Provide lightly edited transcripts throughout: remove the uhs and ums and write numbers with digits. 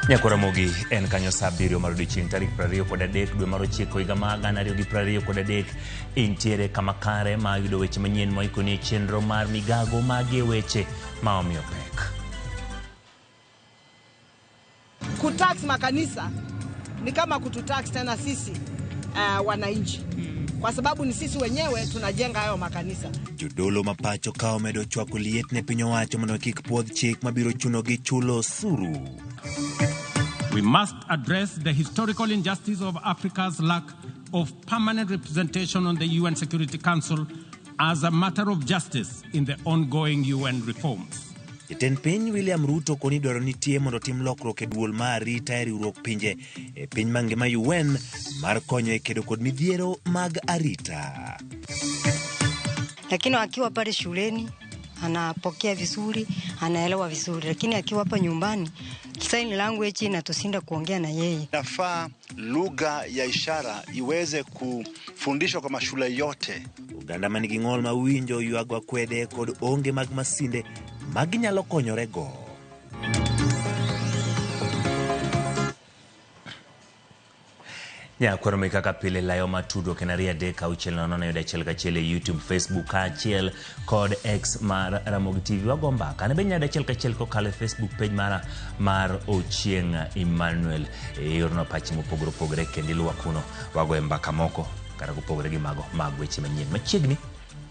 Nyakoramogi en kanyo saa abiriyo mar odiochieng' tarik 23 dwe mar ochiko higa mar 2023 intiere kama kare ma yudo weche manyien moikoni e chenro mar migago magi e weche ma omiyo pek. Kutax makanisa ni kama kututax tena sisi wananchi, kwa sababu ni sisi wenyewe tunajenga hayo makanisa. Jodolo ma pacho ka omedo chwako liet ne piny owacho mondo kik puodh chik mabiro chunogi chulo osuru. We must address the historical injustice of Africa's lack of permanent representation on the UN Security Council as a matter of justice in the ongoing UN reforms. Jatend piny William Ruto koni dwaro nitie mondo otim lokruok e duol mar arita e riwruok pinje e piny mangima UN mar konyo e kedo kod midhiero mag arita. Lakini akiwa pale shuleni anapokea vizuri, anaelewa vizuri, lakini akiwa hapa nyumbani sign language inatushinda kuongea na yeye. Nafaa lugha ya ishara iweze kufundishwa kwa mashule yote. Oganda manigi ng'ol ma winjo ywago akwede kod onge mag masinde maginyalo konyorego. Nyakwaro mi kaka pile layo matudruok en 2 3 6 0 0 1 1 e YouTube, Facebook kaachiel kod X mar Ramogi TV. Wago mbaka. An be nyado 1 1 kokalo e Facebook page mara mar Ochieng' Emmanuel. E yorno pachi mopogore opogore kendo iluwa kuno wagoye mbaka moko kata kopogore gi mago mag weche manyien. Machiegni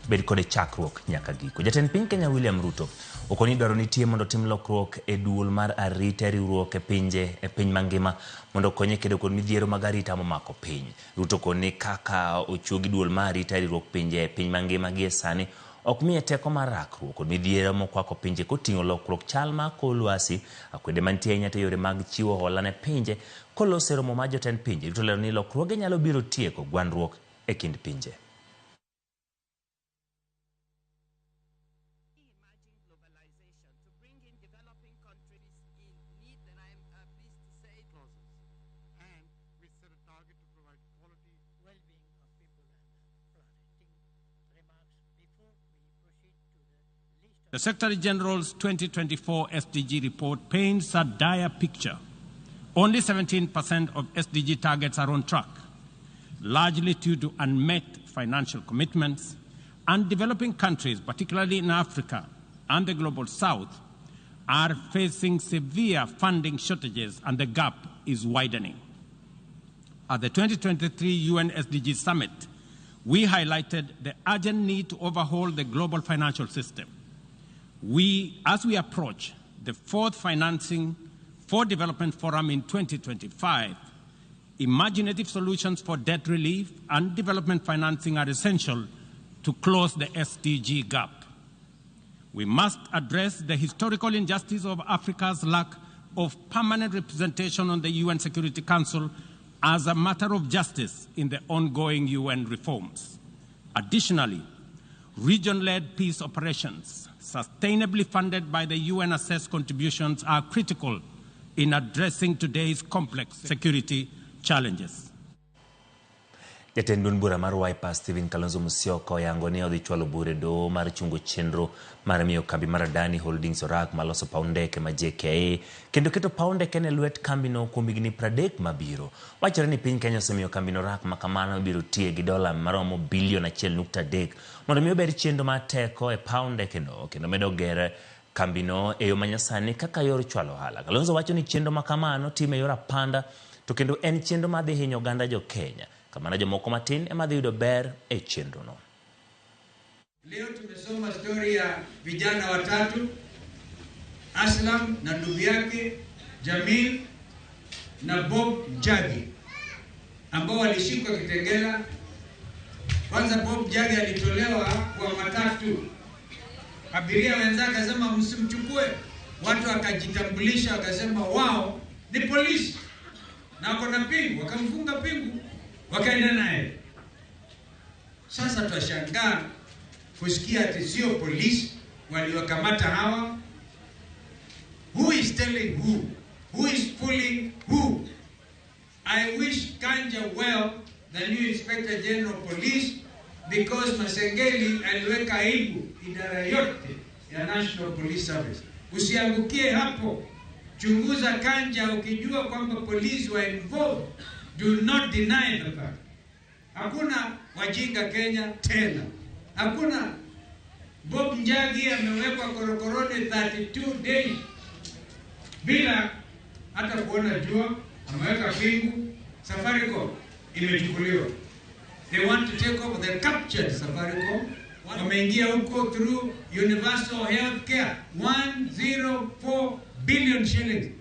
bed kode chakruok nyaka giko. Jatend piny Kenya William Ruto okoni dwaro nitie mondo otim lokruok e duol mar arita e riwruok e pinje e piny mangima mondo okonye kedo kod midhiero mag arita momako piny. Ruto koni kaka ochuogi duol mar arita e riwruok pinje e piny mangima gie sani ok miye teko mar rakruok kod midhiero mokwako pinje koting'o lokruok chal mar kor lwasi, akwede mantie ahinya to yore mag chiwo hola ne pinje koloso e romo mar jotend pinje. Ruto lero ni lokruoge nyalo biro tieko gwandruok e kind pinje. The Secretary General's 2024 SDG report paints a dire picture. Only 17% of SDG targets are on track, largely due to unmet financial commitments, and developing countries, particularly in Africa and the Global South, are facing severe funding shortages and the gap is widening. At the 2023 UN SDG Summit, we highlighted the urgent need to overhaul the global financial system. As we approach the fourth Financing for Development Forum in 2025, imaginative solutions for debt relief and development financing are essential to close the SDG gap. We must address the historical injustice of Africa's lack of permanent representation on the UN Security Council as a matter of justice in the ongoing UN reforms. Additionally, region-led peace operations, sustainably funded by the UN-assessed contributions, are critical in addressing today's complex security challenges. Jatend duond bura mar Wiper Stephen Kalonzo Musyoka oyango ni odhi chwalo bura e doho mar chungo chenro mar miyo kambi mar Adani Holdings orak maloso paw ndeke ma JKIA kendo keto paw ndeke ne lwet kambino kuom higni 30 mabiro. Wachore ni piny Kenya osemiyo kambino orak ma kamano ibiro tiye gi dola maromo bilion 1.3 mondo mi ober chenro mar teko e paw ndekeno kendo medo ger kambino e yo manyasani kaka yor chwalo ohala. Kalonzo wacho ni chenro ma kamano time e yor apanda to kendo en chenro madhi hinyo oganda jo Kenya. Kamano jomoko matin ema dhi yudo ber e chenrono. Leo tumesoma stori ya vijana watatu, Aslam na ndugu yake Jamil na Bob Njagi ambao walishikwa Kitengela. Kwanza Bob Njagi alitolewa kwa matatu, abiria wenzake akasema msimchukue. Watu wakajitambulisha wakasema wao ni polisi na wako na pingu, wakamfunga pingu wakaenda naye. Sasa twashangaa kusikia ati sio polisi waliwakamata hawa. Who is telling who? Who is fooling who? I wish Kanja well, the new Inspector General of Police, because Masengeli aliweka aibu idara yote ya National Police Service. Usiangukie hapo. Chunguza Kanja, ukijua kwamba police were involved, do not deny the fact. Hakuna wajinga Kenya tena, hakuna. Bob Njagi amewekwa korokoroni 32 days bila hata kuona jua, ameweka pingu. Safaricom imechukuliwa. They want to take over, they captured Safaricom. Wameingia huko through universal health care 104 billion shillings.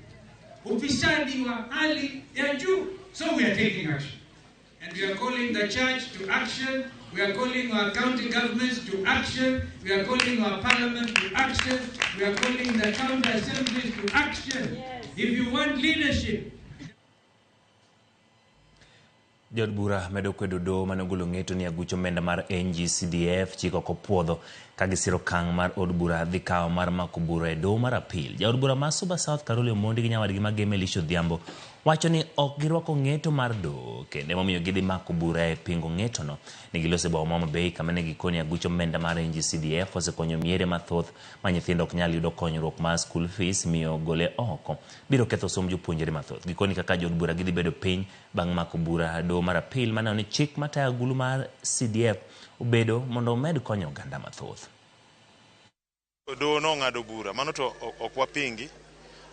Ufisadi wa hali ya juu. So we are taking action. And we are calling the church to action. We are calling our county governments to action. We are calling our parliament to action. We are calling the county assemblies to action. Yes. If you want leadership. Jood bura medo kwedo doho mane ogolo ng'eto ni aguch omenda mar NGCDF chik ok opuodho ka gisiro okang' mar od bura dhi kawo mar mako bura e doho mar apil. Jaod bura ma Suba South Caroli Omondi gi nyawadgi Mageme Elisha Odhiambo wacho ni ok girwako ng'eto mar doho kendo emomiyo gidhi mako bura e pingo ng'etono. Ne giloso e boma ma Homa Bay kama ne gikoni aguch omenda mar NGCDF osekonyo miere mathoth ma nyithindo ok nyal yudo konyruok mar school fees miyo gole oko biro ketho somb jopuonjre mathoth. Gikoni kaka jood bura gidhi bedo piny bang' mako bura doho mar apil maneno ni chik matayo agulu mar CDF obedo mondo omed konyo oganda mathoth. Doho nong'ado bura, mano to ok wapingi,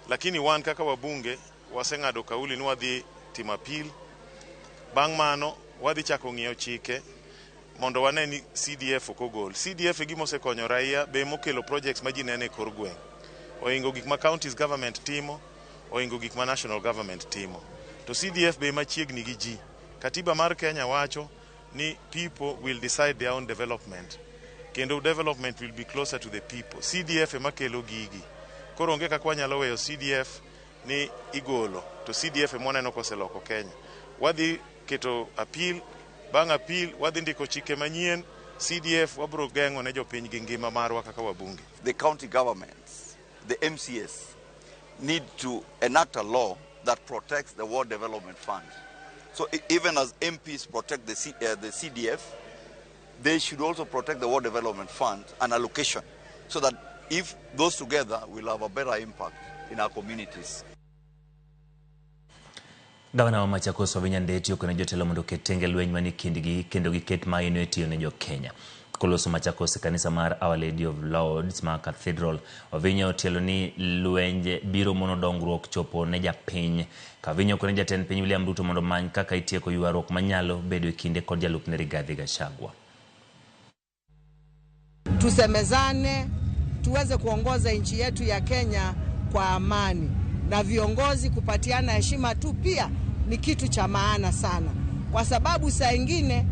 lakini wan kaka wabunge waseng'ado kauli ni wadhi timo appeal. Bang' mano wadhi chako ng'iyo chike mondo wane ni CDF ok ogol. CDF e gima osekonyo raia be mokelo projects ma ji neno e kor gweng'. Ohingo gik ma counties government timo, ohingo gik ma national government timo. To CDF be machiegni gi ji. Katiba mar Kenya wacho ni people will decide their own development. Kendo development will be closer to the people. CDF ema kelo gigi. Koro onge kaka wanyalo weyo CDF ni igolo. To CDF ema waneno koseloko Kenya. Wadhi keto appeal, bang' appeal wadhi ndiko chike manyien. CDF wabro geng'o ne jopiny gi ngima marwa kaka wabunge. The county governments, the MCS, need to enact a law that protects the Ward Development Fund. So even as MPs protect the CDF, they should also protect the Ward Development Fund and allocation, so that if those together will have a better impact in our communities. Gavana wa Machakos Wavinya Ndeti okone jotelo mondo oket tenge lweny manie kindgi kendo giket maino e tiyo ne jo-Kenya. Koloso Machakos e kanisa mar Our Lady of Lourdes ma Cathedral, Wavinya otielo ni lwenje biro mono dongruok chopo ne japiny. Kavinya okone jatend piny William Ruto mondo omany kaka itieko ywaruok manyalo bedo e kinde kod jalupne Rigathi Gachagua. Tusemezane, tuweze kuongoza nchi yetu ya Kenya kwa amani, na viongozi kupatiana heshima tu pia ni kitu cha maana sana, kwa sababu saa ingine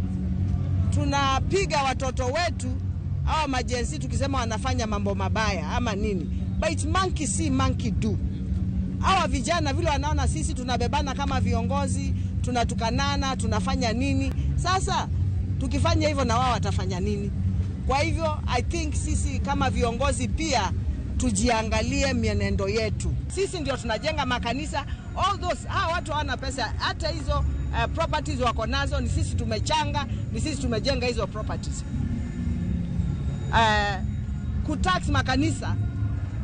tunapiga watoto wetu au majenzi tukisema wanafanya mambo mabaya ama nini, but it's monkey see monkey do. Hawa vijana vile wanaona sisi tunabebana kama viongozi, tunatukanana, tunafanya nini. Sasa tukifanya hivyo na wao watafanya nini? Kwa hivyo I think sisi kama viongozi pia tujiangalie mienendo yetu. Sisi ndio tunajenga makanisa, all those hawa watu hawana pesa, hata hizo properties wako nazo ni sisi tumechanga, ni sisi tumejenga hizo properties. Kutax makanisa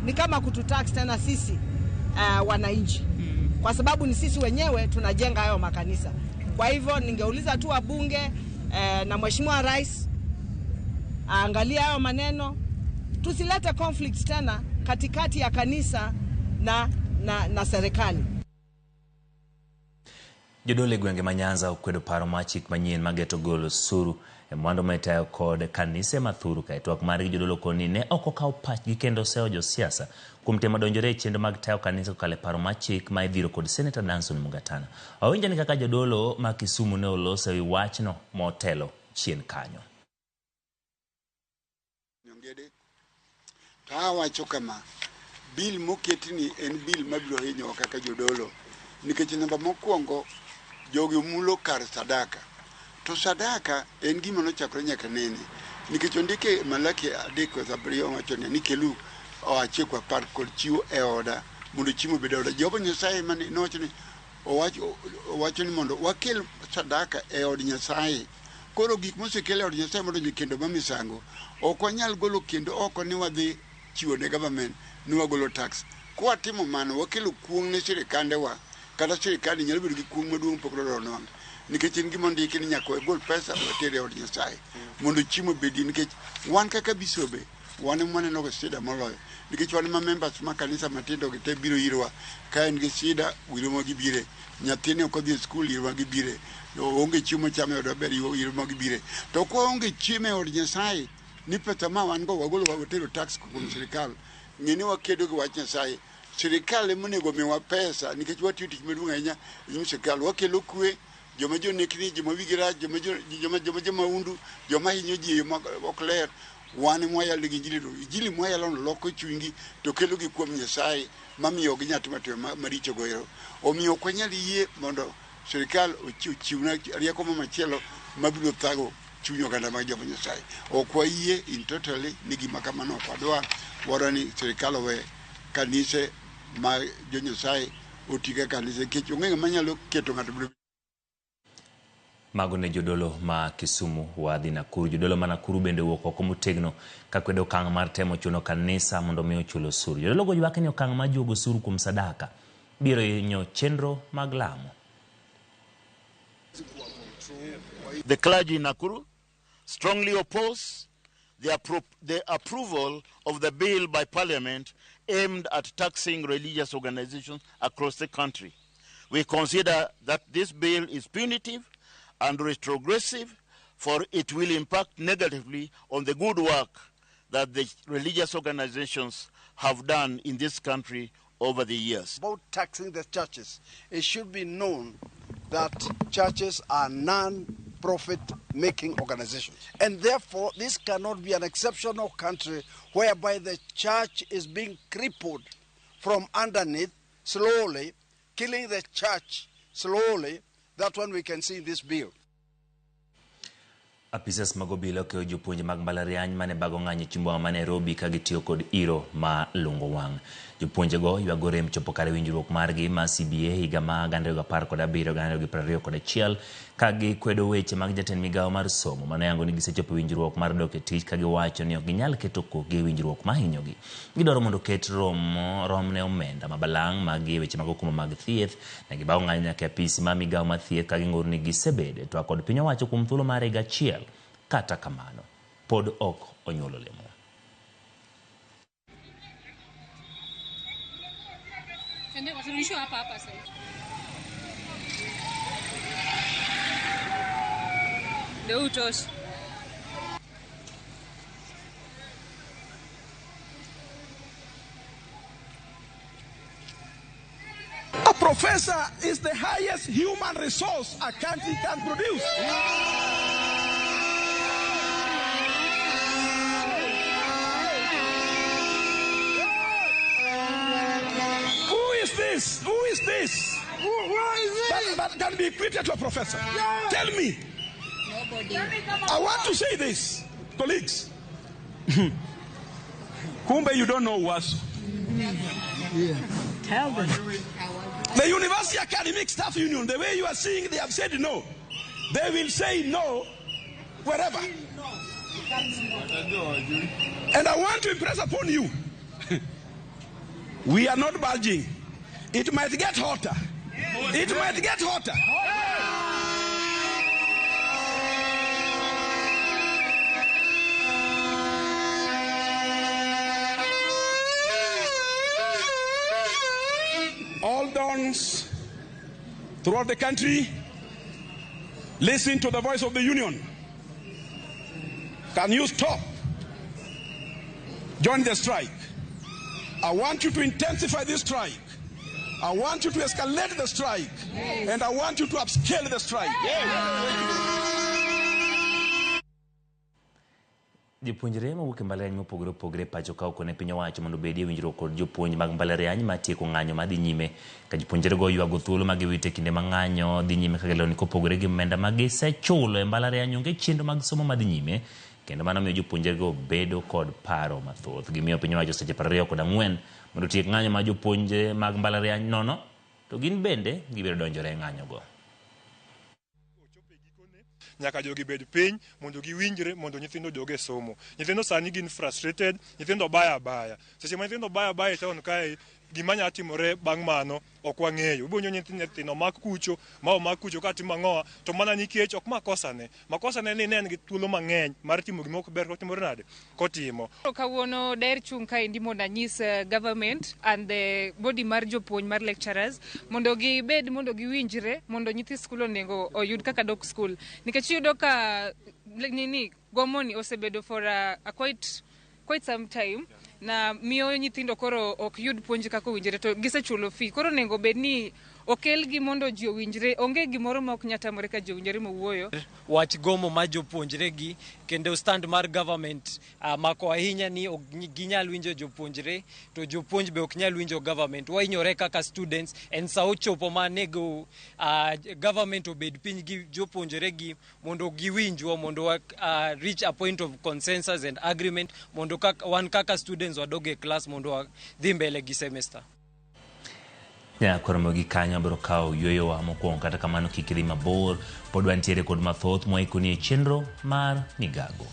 ni kama kututax tena sisi wananchi, kwa sababu ni sisi wenyewe tunajenga hayo makanisa. Kwa hivyo ningeuliza tu wabunge na Mheshimiwa Rais aangalie hayo maneno, tusilete conflict tena katikati ya kanisa na serikali. Jodolo e gwenge ma Nyanza okwedo paro mar chik manyien mageto golo osuru e mwandu ma itayo kod kanise ma thuru ka. E twak margi jodolo koni ne ok okaw pachgi kendo sewo josiasa kuom temo donjore e chenro mag tayo kanisa kokalo e paro mar chik ma idhiro kod Seneta Danson Mungatana. Wawinjo ni kaka jodolo ma Kisumu ne oloso e wi wachno motelo chien kanyo. To awacho kama, bill moketni en bill mabiro hinyowa kaka jodolo, nikech namba mokwongo jogi mulo kar sadaka, to sadaka en gima nochakore nyaka nene, nikech ondike Malaki 3:7 wacho ni kelu oachiel apar kod chiwo e oda mondo chiemo obed e oda. Jehova Nyasaye mane nowacho ni owacho ni mondo wakel sadaka e od Nyasaye. Koro gik mosekel e od Nyasaye mondo kendo ma misango ok wanyal golo kendo oko ni wadhi chiwo ne government ni wagolo tax. Kwatimo mano wakelo kuong' ne sirikandewa kata sirikal nyalo bedo gi kuong' maduong' pok nonwang'o nikech en gima ondiki ni nyaka wagol pesa water e od Nyasaye mondo chiemo obedie nikech wan kaka bisobe wan ema waneno ga shida moloyo nikech wan ma members ma kanisa matindo gi te biro irwa ka en gi shida irwa gibire nyathine ok odhi e skul irwa gibire onge chiemo chamo e od maber irwa gibire to kwa onge chiemo e od Nyasaye ni pesa ma wan go wagolo watero tax kuom sirikal ng'e ni wakedo gi wach Nyasaye sirikal ema onego miwa pesa nikech watiyo tich maduong' ahinya e nyim sirikal wakelo kwe joma jonekni joma wigi rach joma joma joma jomaundu joma hinyo ji e yo ma ok ler wan ema wayalo negi injili to injili mwayalo no loko chunygi to kelogi kuom Nyasaye mamiyo ok ginyal timo timbe maricho go ero. Omiyo ok wanyal yie mondo sirikal ochiwna rieko ma machielo mabiro thago chuny oganda mag joma Nyasaye. Ok wayie in totally ni gima kamano ok wadwar. Wadwaro ni sirikal owe kanise ma jo Nyasaye oti kaka kanise nikech onge ng'ama nyalo keto ng'ato mondo Mago ne jodolo ma Kisumu wadhi Nakuru. Jodolo ma Nakuru bende owuok oko motegno ka kwedo okang' mar temo chuno kanisa mondo mi ochul osuru. Jodolo go ywak ni okang' mar juogo osuru kuom sadaka biro hinyo chenro mag lamo. The clergy in Nakuru strongly oppose the approval of the bill by Parliament aimed at taxing religious organizations across the country. We consider that this bill is punitive and retrogressive, for it will impact negatively on the good work that the religious organizations have done in this country over the years. About taxing the churches, it should be known that churches are non-profit making organizations. And therefore, this cannot be an exceptional country whereby the church is being crippled from underneath slowly, killing the church slowly. That one we can see in this bill. Apisas mag obila okeyo jopuonje mag mbalariany mane bago ng'anyo e chuny boma ma Nairobi ka gitiyo kod iro ma lungo wang'. Jopuonjego ywago rem chopo kare winjruok margi ma CBA higa ma 2017-2021 ka gikwedo weche mag jatend migawo mar somo manoyango ni gisechopo winjruok mar dok e tich ka giwacho ni ok ginyal keto kokgi e winjruok mahinyogi. Gidwaro mondo oket rom ne omenda ma balang' mag gi e weche mag okumba mag thieth. Ne gibago ng'anyo nyaka e apisi mar migawo mar thieth ka ging'ur ni gisebedo e twak kod piny owacho kuom thuolo mar higa achiel. Kata kamano, pod ok onyuolo olemo. Ndio utoshi. A professor is the highest human resource a country can produce. Who is this? Who is this? Who is this? That can be equated to a professor. Yeah. Tell me. Nobody. I want to say this, colleagues. Kumbe, you don't know UASU. Yeah. Tell them. The University Academic Staff Union, the way you are seeing, they have said no. They will say no wherever. And I want to impress upon you, we are not bulging. It might get hotter. It might get hotter. All dons throughout the country, listen to the voice of the union. Can you stop? Join the strike. I want you to intensify this strike. I want you to escalate the strike. Yes. And I want you to upscale the strike. Yes. Jopuonjre mawuok e mbalariany mopogore opogore e pacho ka okone piny owacho mondo obedie winjruok kod jopuonj mag mbalariany matieko ng'anyo madhi nyime ka jopuonjrego ywago thuolo ma giwito e kinde ma ng'anyo dhi nyime ka gilero ni kopogore gi omenda ma gisechulo e mbalariany onge chenro mag somo madhi nyime kendo mano miyo jopuonjrego bedo kod paro mathoth. Gimiyo piny owacho seche 24 mondo otiek ng'anyo ma jopuonjre mag mbalariany nono to gin bende gibiro donjore e ng'anyogo. Nyaka jogi bed piny mondo giwinjre mondo nyithindo odog e somo. Nyithindo sani gin frustrated, nyithindo baya baya. Seche ma nyithindo baya baya e town kae, Gima nyalo timore bang' mano ok wang'eyo. Ibiro winjo nyithindo omak kucho, ma omak kucho ka timo ang'owa, to mana nikech ok makosane. Makosane ni ne en gi thuolo mang'eny mar timo gima ok ber kotimore nade? Kotimo. Kawuono daher chung' kaendi mondo anyis government and the body mar jopuonj mar lecturers mondo gibed mondo giwinjre mondo nyithi skul onego oyud kaka dok skul nikech iyudo ka nini gomoni osebedo for a quite some time na miyo nyithindo koro ok yud puonj kaka owinjore to gisechulo fee koro onego bed ni okelgi mondo ji owinjre onge gimoro ma ok nyal tamore ka ji owinjore mowuoyo. Wach gomo mar jopuonjre gi kendo stand mar government mako ahinya ni ok ginyal winjo jopuonjre to jopuonj be ok nyal winjo government. Wahinyore kaka students en sa ochopo ma nego government obed piny gi jopuonjre gi mondo giwinjwa mondo wa reach a point of consensus and agreement mondo wan kaka students wadog e class mondo wadhi mbele gi semester. Koro gi kanyo biro kawo yueyowa mokwongo kata kamano kik idhi mabor pod wantiere kod mathoth mwaikoni e chenro mar migago.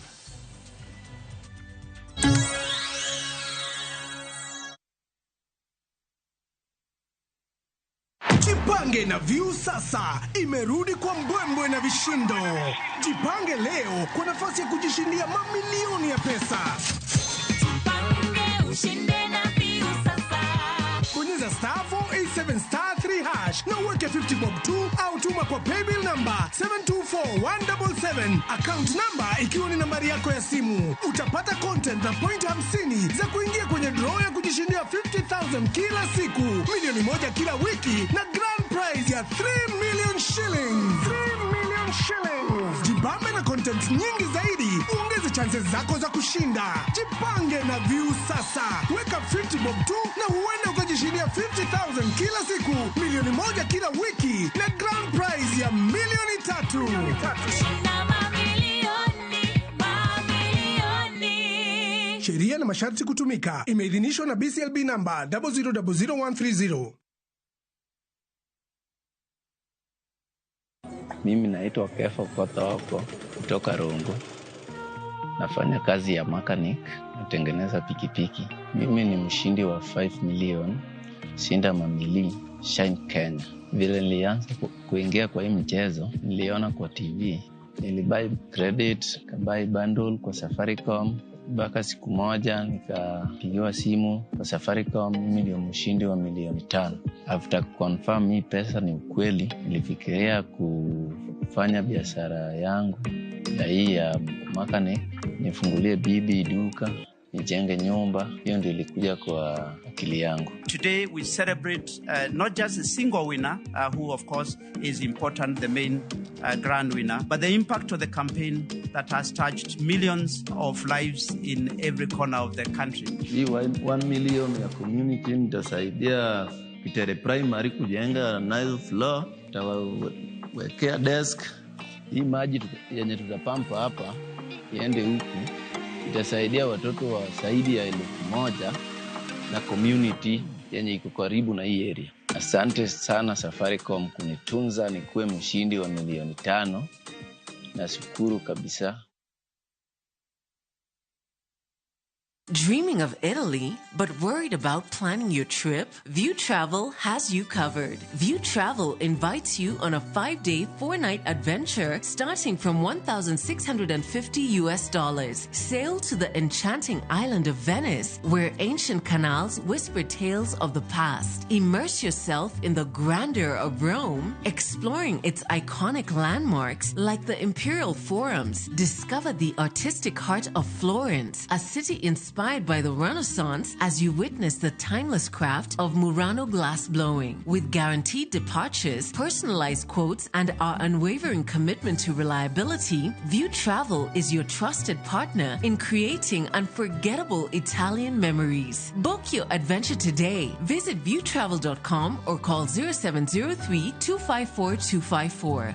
Jipange na Viusasa imerudi kwa mbwembwe na vishindo. Jipange leo kwa nafasi ya kujishindia mamilioni ya pesa. Jipange ushinde na Viusasa. Bonyeza star 487 star 3 hash na uweke 50 bob tu au tuma kwa paybill number 724177, account number ikiwa ni nambari yako ya simu. Utapata content na point 50 za kuingia kwenye draw ya kujishindia 50,000 kila siku, 1 milioni kila wiki na grand prize ya 3 million shillings. 3 million shillings. Jibambe na content nyingi zaidi, uongeze chances zako za kushinda. Jipange na Viusasa, weka 50 bob tu na huenda ukajishindia 50,000 kila siku, 1 milioni kila wiki na grand prize ya 3 milioni. Shinda mamilioni, mamilioni. Sheria na masharti kutumika. Imeidhinishwa na BCLB namba 0000130. Mimi naitwa Kefa Kothoko kutoka Rongo. Nafanya kazi ya mechanic, natengeneza pikipiki. Mimi ni mshindi wa 5 million Shinda Mamili Shine Kenya. Vile nilianza kuingia kwa hii mchezo, niliona kwa TV. Nilibuy credit, nikabuy bundle kwa Safaricom. Mpaka siku moja nikapigiwa simu kwa Safaricom, mimi ndio mshindi wa 5 milioni. After confirm hii pesa ni ukweli, nilifikiria kufanya biashara yangu ya hii ya mechanic, nifungulie bibi duka, nijenge nyumba. Hiyo ndio ilikuja kwa akili yangu. Today we celebrate not just a single winner, who of course is important, the main grand winner, but the impact of the campaign that has touched millions of lives in every corner of the country. Hii 1 million ya community nitasaidia Kitere Primary kujenga ninth floor, tawawekea desk. Hii maji yenye tutapampa hapa iende huku itasaidia watoto wa zaidi ya 1,000 na community yenye iko karibu na hii area. Asante sana Safaricom kunitunza nikuwe mshindi wa 5 milioni. Nashukuru kabisa. Dreaming of Italy, but worried about planning your trip? View Travel has you covered. View Travel invites you on a 5-day, 4-night adventure starting from 1,650 US dollars. Sail to the enchanting island of Venice, where ancient canals whisper tales of the past. Immerse yourself in the grandeur of Rome, exploring its iconic landmarks like the Imperial Forums. Discover the artistic heart of Florence, a city inspired by the Renaissance, as you witness the timeless craft of Murano glass blowing. With guaranteed departures, personalized quotes, and our unwavering commitment to reliability, View Travel is your trusted partner in creating unforgettable Italian memories. Book your adventure today. Visit viewtravel.com or call 0703 254 254.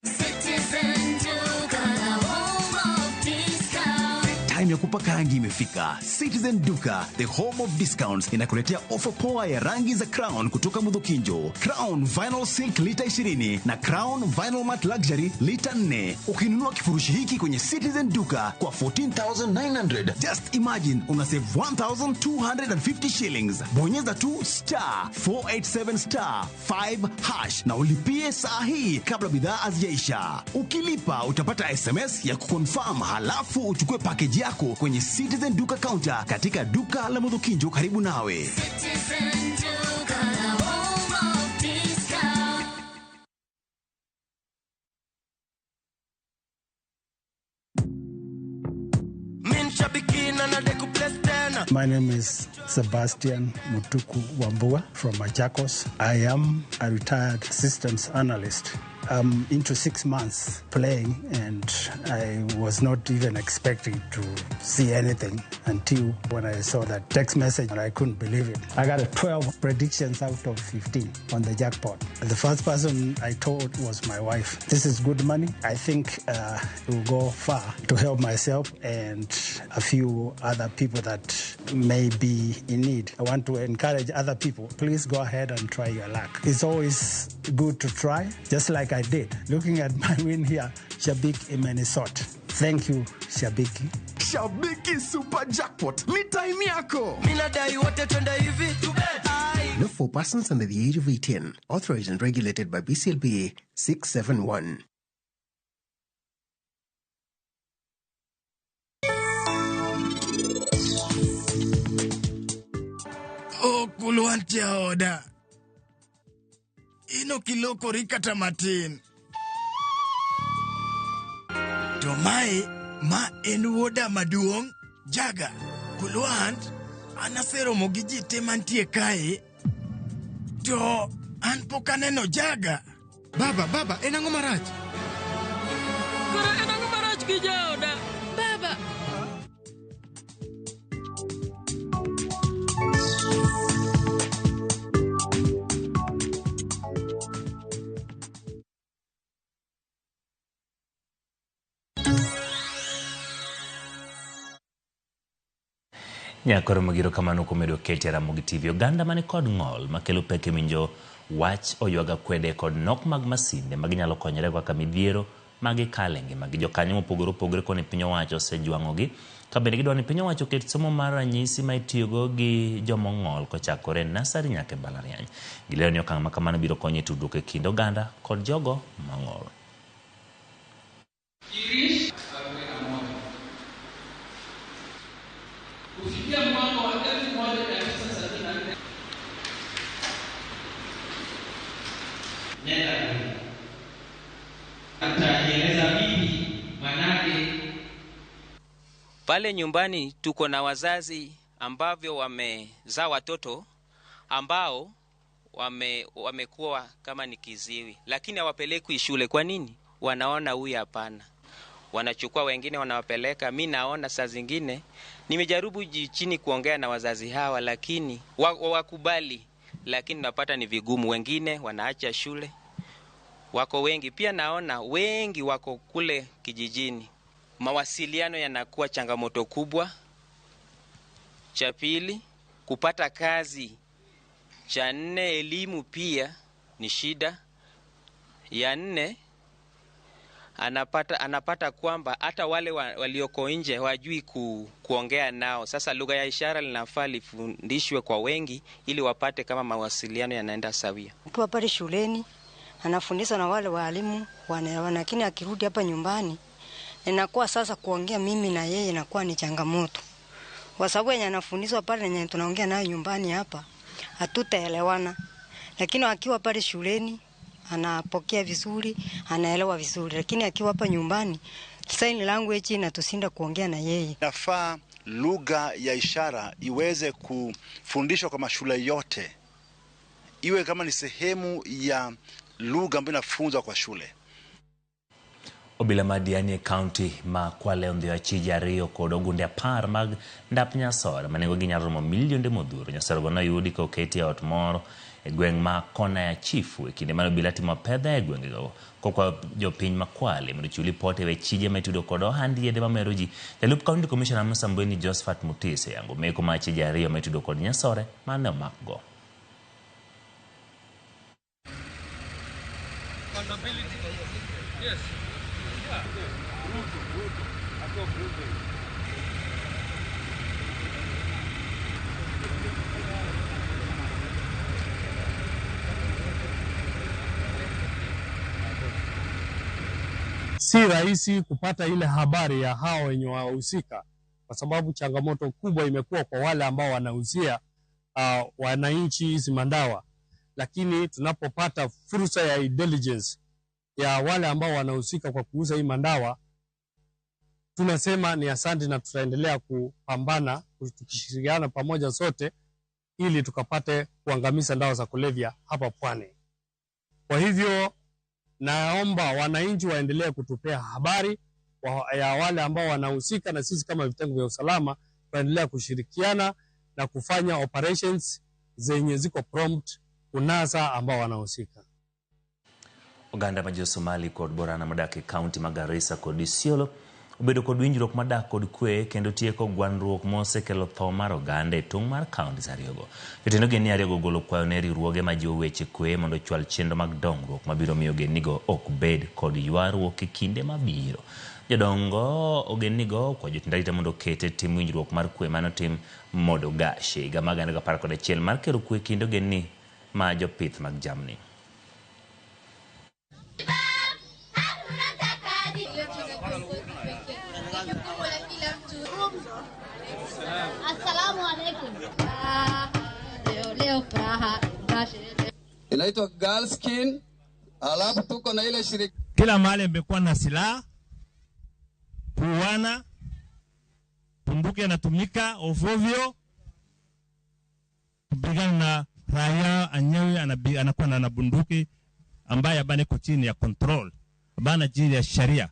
Citizen Duka, the home of discount. Time Time ya kupaka rangi imefika. Citizen Duka, the home of discounts, inakuletea ofa poa ya rangi za Crown kutoka Mudhukinjo. Crown Vinyl Silk lita 20 na Crown Vinyl Matte Luxury lita 4. Ukinunua kifurushi hiki kwenye Citizen Duka kwa 14,900, just imagine una save 1,250 shillings. Bonyeza tu star 487 star 5 hash na ulipie saa hii kabla bidhaa hazijaisha. Ukilipa utapata SMS ya kuconfirm, halafu uchukue package yako kwenye Citizen Duka counter katika duka la Mudhukinjo karibu nawe. Citizen Duka, the home of discount. My name is Sebastian Mutuku Wambua from Machakos. I am a retired systems analyst. I'm into 6 months playing, and I was not even expecting to see anything until when I saw that text message, and I couldn't believe it. I got a 12 predictions out of 15 on the jackpot. The first person I told was my wife. This is good money. I think it will go far to help myself and a few other people that may be in need. I want to encourage other people. Please go ahead and try your luck. It's always good to try, just like I did. Looking at my win here, Shabik Imenisot. Thank you, Shabiki. Shabiki Super Jackpot ni time yako. Minadai wote twende hivi. Not for persons under the age of 18. Authorized and regulated by BCLBA 671. Okulwan jaoda. In ok ilokori kata matin. To mae, ma en wuoda maduong', Jaga. Kulwant, an aseromo gi ji te mantie kae, to an pok aneno Jaga. Baba, baba, en ang'o marach? Koro en ang'o marach gi jaoda? Baba. Nyakoro mogiro kamano kumedo kete Ramogi TV. Oganda mani kod ng'ol makelo pek e winjo wach oywaga kwede kod nok mag masinde ma ginyalo konyore kaka midhiero magikale ngimagi. Jokanyo mopogore opogore koni piny owacho osejwang'ogi ka bende gidwaro ni piny owacho oket somo mar ranyisi ma itiyogo gi jomong'ol kochakore nasari nyaka e mbalariany. Gilero ni okang' ma kamano biro konyo e tudruok e kind oganda kod jogo mong'ol. Kufikia mwaka wa 1974 nenda kule. Atajieleza vipi? Manake Pale nyumbani tuko na wazazi ambavyo wamezaa watoto ambao wamekuwa kama ni kiziwi, lakini hawapelekwi shule. Kwa nini? Wanaona huyu hapana, wanachukua wengine wanawapeleka. Mi naona saa zingine nimejaribu chini kuongea na wazazi hawa, lakini wakubali, lakini napata ni vigumu. Wengine wanaacha shule, wako wengi pia. Naona wengi wako kule kijijini, mawasiliano yanakuwa changamoto kubwa. Cha pili, kupata kazi. Cha nne, elimu pia ni shida. Ya nne, anapata kwamba hata wale walioko nje hawajui kuongea nao. Sasa lugha ya ishara linafaa lifundishwe kwa wengi ili wapate kama mawasiliano yanaenda sawia. Akiwa pale shuleni anafundishwa na wale walimu wanaelewana, lakini akirudi hapa nyumbani inakuwa sasa kuongea mimi na yeye inakuwa ni changamoto, kwa sababu yenye anafundishwa pale na yenye tunaongea nayo nyumbani hapa hatutaelewana. Lakini akiwa pale shuleni anapokea vizuri, anaelewa vizuri, lakini akiwa hapa nyumbani sign language inatushinda kuongea na yeye. Inafaa lugha ya ishara iweze kufundishwa kwa mashule yote, iwe kama ni sehemu ya lugha ambayo inafunzwa kwa shule. Obila ma Diani e kaunti ma Kwale ondhiyo achije ariyo kod ogunde 10 mag ndap nyasore ma nengogi nyalo romo milionde modhuro. Nyasore go noyudi ka oketi e ot moro e gweng' ma kona ya Chifu e kinde mane obila timo apedha e gwengego kokwayo jopiny ma Kwale mondo ochiw lipot e wech chije ma itudo kod ohand yedhe mamero ji. Jalup County Commissioner ma Msambweni Josephat Mutise oyango meko mar chije ariyo ma itudo kod nyasore mane omakgo. Si rahisi kupata ile habari ya hao wenye wahusika, kwa sababu changamoto kubwa imekuwa kwa wale ambao wanauzia wananchi hizi mandawa. Lakini tunapopata fursa ya intelligence ya wale ambao wanahusika kwa kuuza hii mandawa, tunasema ni asante na tutaendelea kupambana tukishirikiana pamoja sote ili tukapate kuangamiza dawa za kulevya hapa Pwani. Kwa hivyo naomba wananchi waendelee kutupea habari ya wale ambao wanahusika, na sisi kama vitengo vya usalama tuendelea kushirikiana na kufanya operations zenye ziko prompt kunasa ambao wanahusika. Oganda ma jo-Somali kod Borana modak e kaunti ma Garissa kod Isiolo obedo kod winjruok madak kod kwe kendo tieko gwandruok mosekelo tho mar oganda e tong' mar kauntis ariyogo. Jotend ogendni ariyogo ogolo kwayo ne riwruoge majiwo weche kwe mondo ochwal chenro mag dongruok mabiro miyo ogendnigo ok bed kod ywaruok e kinde mabiro. Jodongo ogendnigo okwayo jotend arita mondo oket e tim winjruok mar kwe manotim Modogashe higa mar 2011 mar kelo kwe e kind ogendni ma jopith mag jamni. Inaitwa girl skin, alafu tuko na ile shirika. Kila mahali imekuwa na silaha, kuuana, bunduki inatumika ovyo kupigana na raia anyewe, anakuwa na bunduki ambaye bana iko chini ya control, bana chini ya sheria.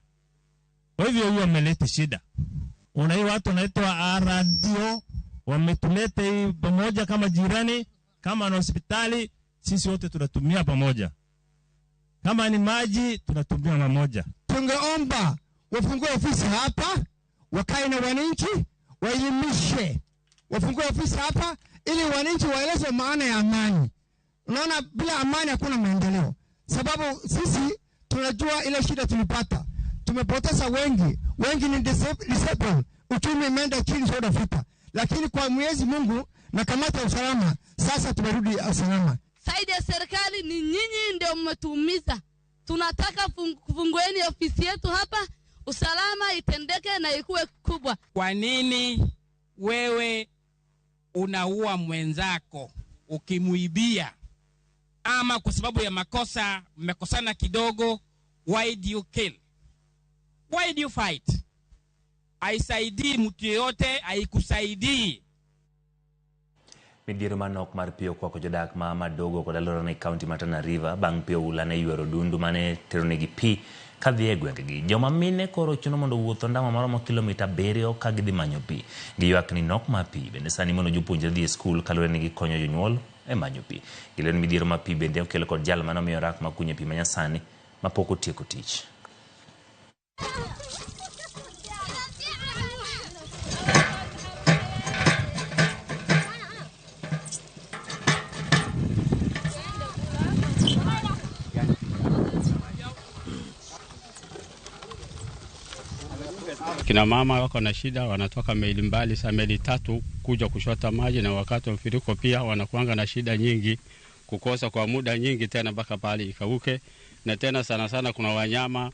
Kwa hivyo huyo ameleta shida. Una hii watu wanaitwa radio wametuleta hii pamoja kama jirani, kama na hospitali sisi wote tunatumia pamoja. Kama ni maji tunatumia pamoja. Tungeomba wafungue ofisi hapa, wakae na wananchi, waelimishe. Wafungue ofisi hapa ili wananchi waelezwe maana ya amani. Unaona, bila amani hakuna maendeleo. Sababu sisi tunajua ile shida tulipata. Tumepoteza wengi, wengi ni disabled. Uchumi imeenda chini soda vita. Lakini kwa Mwenyezi Mungu na kamati ya usalama sasa tumerudi usalama. Saidi ya serikali ni nyinyi ndio mmetuumiza. Tunataka kufungueni ofisi yetu hapa, usalama itendeke na ikuwe kubwa. Kwa nini wewe unaua mwenzako ukimuibia, ama kwa sababu ya makosa mmekosana kidogo? Why do you kill? Why do you fight? Haisaidii mtu yeyote, haikusaidii. Midhiero manok mar pi okwako jodak ma Madogo kod alworano e kaunti ma Tana River bang' pi oula ne ywero dundu mane teronegi pi kadhi e gwengegi. Joma mine koro chuno mondo owuoth ondamo maromo kilomita 7 ka gidhi manyo pi. Giywak ni nok mar pi bende sani mono jopuonjre dhi e skul kaluwore ni gikonyo jonyuol e manyo pi. Gilero ni midhiero mar pi bende okel kod jal manomiyo rak mar kunyo pi manyasani mapok otieko tich. Kina mama wako na shida, wanatoka maili mbali, saa maili 3 kuja kushota maji, na wakati wa mfuriko pia wanakuanga na shida nyingi, kukosa kwa muda nyingi tena mpaka pale ikauke. Na tena sana sana kuna wanyama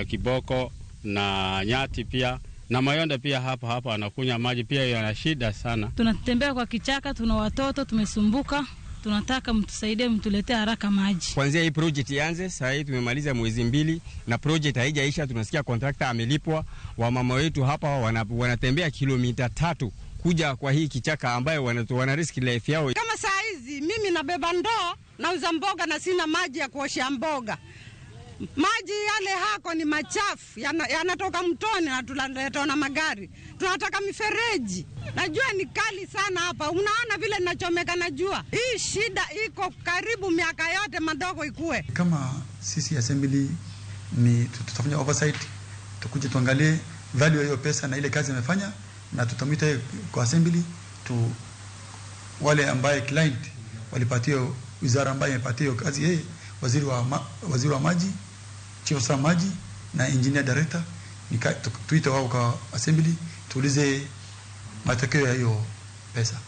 kiboko na nyati pia na mayonda pia hapa hapa wanakunywa maji pia, yana shida sana. Tunatembea kwa kichaka, tuna watoto, tumesumbuka. Tunataka mtusaidie, mtuletee haraka maji. Kuanzia hii project ianze, sasa hivi tumemaliza mwezi 2 na project haijaisha. Tunasikia contractor amelipwa. Wamama wetu hapa wanatembea kilomita 3 kuja kwa hii kichaka ambayo wana risk life yao. Kama saa hizi mimi nabeba ndoo, nauza mboga na sina maji ya kuoshea mboga. Maji yale hako ni machafu, yanatoka mtoni na tunaleta na magari. Tunataka mifereji. Najua ni kali sana hapa. Unaona vile nachomeka na jua. Hii shida iko karibu miaka yote madogo ikue. Kama sisi assembly ni tutafanya oversight, tukuje tuangalie value ya hiyo pesa na ile kazi imefanya, na tutamwita kwa assembly tu wale ambaye client walipatia, wizara ambaye imepatia hiyo kazi yeye, waziri wa maji, chief of staff maji na engineer director, tuite wao kwa assembly tuulize matokeo ya hiyo pesa.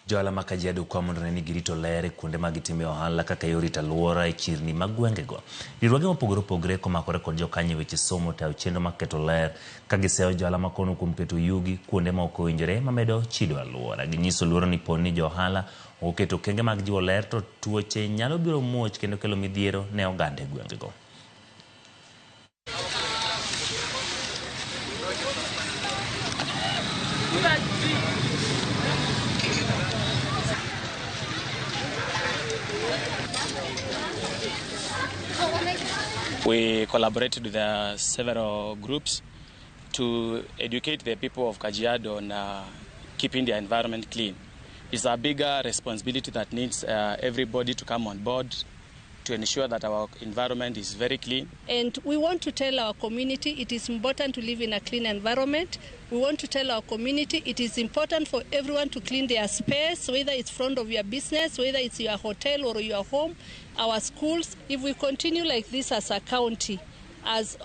Johala ma Kajiado kwa mondo ne ni girito ler kuonde ma gitime ohala kaka yor rito alwora e chirni mag gwengego. Riwruoge mopogore opogore komakore kod jokanyo e weche somo tayo chenro mar keto ler ka giseyo johala makono kuom keto yugi kuonde ma ok owinjore mamedo chido alwora. Ginyiso luoro ni poni jo ohala ok oketo okenge mag jiwo ler to tuoche nyalo biro muoch kendo kelo midhiero ne oganda e gwengego. We collaborated with several groups to educate the people of Kajiado on keeping their environment clean. It's a bigger responsibility that needs everybody to come on board to ensure that our environment is very clean. And we want to tell our community it is important to live in a clean environment. We want to tell our community it is important for everyone to clean their space, whether it's front of your business, whether it's your hotel or your home, our schools. If we continue like this as a county,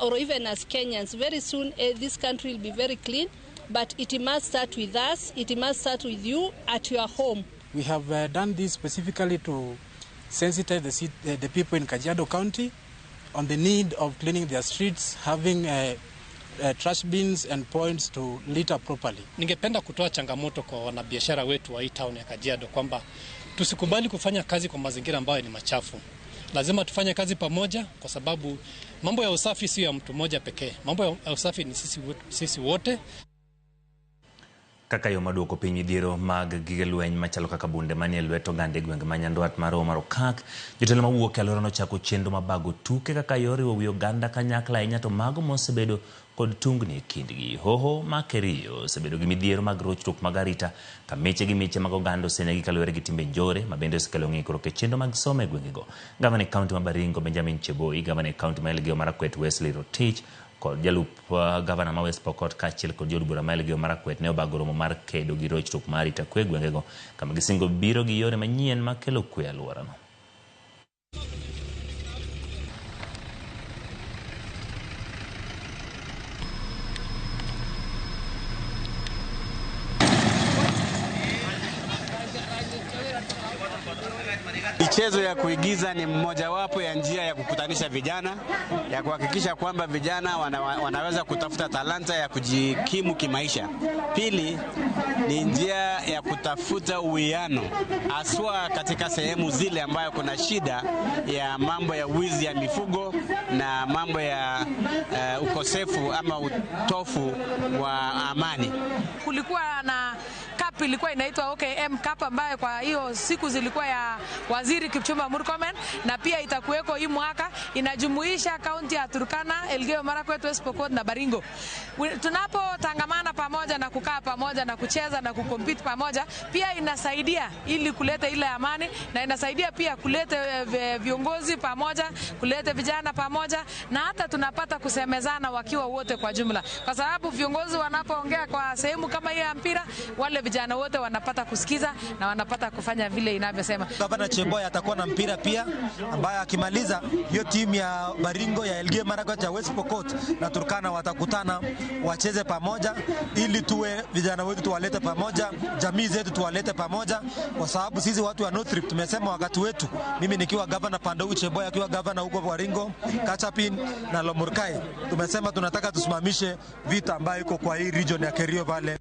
or even as Kenyans, very soon this country will be very clean. But it must start with us, it must start with you at your home. We have done this specifically to sensitize the people in Kajiado County on the need of cleaning their streets, having trash bins and points to litter properly. Ningependa kutoa changamoto kwa wanabiashara wetu wa hii town ya Kajiado kwamba tusikubali kufanya kazi kwa mazingira ambayo ni machafu. Lazima tufanye kazi pamoja kwa sababu mambo ya usafi sio ya mtu mmoja pekee. Mambo ya usafi ni sisi wote. Kaka yo maduoko piny midhiero mag gige lweny machalo kaka bunde manie lwet oganda e gwenge ma Nyandwat mar Homa Okak, jotelo mawuok e alworano chako chenro mar bago tuke kaka yor riwo wi oganda kanyakla ahinya to mago mosebedo kod tungni e kindgi. Hoho ma Kerio osebedo gi midhiero mag rochruok mag arita ka miche gi miche mag oganda osenegi kaluwore gi timbe njore ma bende osekelo ng'ikruok e chenro mag somo e gwengego. Gavana e kaunti ma Baringo Benjamin Cheboi, gavana e kaunti ma Elgeyo Marakwet Wesley Rotich kod jalup gavana ma West Pokot kaachiel kod jood bura ma Elgeyo Marakwet ne obago romo mar kedo gi rochruok mar arita kwe e gwengego kama gisingo biro gi yore manyien mar kelo kwe e alworano. Michezo ya kuigiza ni mmojawapo ya njia ya kukutanisha vijana, ya kuhakikisha kwamba vijana wanaweza kutafuta talanta ya kujikimu kimaisha. Pili, ni njia ya kutafuta uwiano, haswa katika sehemu zile ambayo kuna shida ya mambo ya wizi ya mifugo na mambo ya ukosefu ama utofu wa amani. Kulikuwa na cup ilikuwa inaitwa OKM Cup ambayo kwa hiyo siku zilikuwa ya Waziri Kipchumba Murkomen, na pia itakuweko hii mwaka. Inajumuisha kaunti ya Turkana, Elgeyo Marakwet, West Pokot na Baringo. Tunapotangamana pamoja na kukaa pamoja na kucheza na kucompete pamoja, pia inasaidia ili kuleta ile amani, na inasaidia pia kuleta viongozi pamoja, kuleta vijana pamoja, na hata tunapata kusemezana wakiwa wote kwa jumla, kwa sababu viongozi wanapoongea kwa sehemu kama hiyo ya mpira, wale vijana wote wanapata kusikiza na wanapata kufanya vile inavyosema. Gavana Cheboy atakuwa na mpira pia, ambaye akimaliza hiyo timu ya Baringo, ya Elgeyo Marakwet, ya West Pokot na Turkana watakutana wacheze pamoja, ili tuwe vijana wetu tuwalete pamoja, jamii zetu tuwalete pamoja, kwa sababu sisi watu wa North Rift tumesema wakati wetu, mimi nikiwa gavana Pandou, Cheboy akiwa gavana huko Baringo, Kachapin na Lomurkai, tumesema tunataka tusimamishe vita ambayo iko kwa hii region ya Kerio Valley.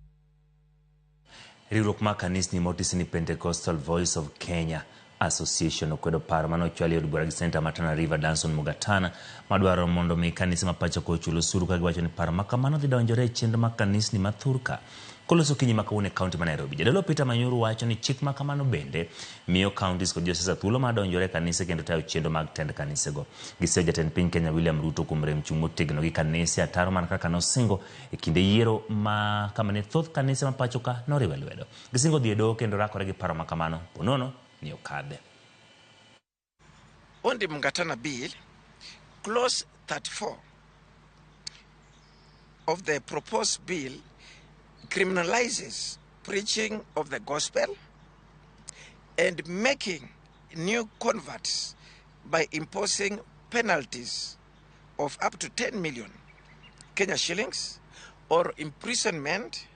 Riwruok mar kanisni motisi ni Pentecostal Voice of Kenya Association okwedo paro mane ochwal e od bura gi Seneta ma Tana River Danson Mungatana madwaro mondo mi kanise ma pacho ka ochul osuru ka giwacho ni paro ma kamano dhi donjore e chenro mag kanisni ma thurka. Koloso okinyi ma kawuono e kaunti ma Nairobi, Jadolo Peter Manyuru wacho ni chik ma kamano bende miyo counties kod josiasa thuolo mar donjore e kanise kendo tayo chenro mag tend kanisego. Giseyo jatend piny Kenya William Ruto kuom rem chung' motegno gi kanise ataro mana kaka nosingo e kinde yiero ma kama ne thoth kanise ma pacho ka noriwe lwedo. Gisingo dhi e doho kendo rakore gi paro ma kamano ponono ni okadhe. On the Mungatana Bill, Clause 34 of the proposed bill criminalizes preaching of the gospel and making new converts by imposing penalties of up to 10 million Kenya shillings or imprisonment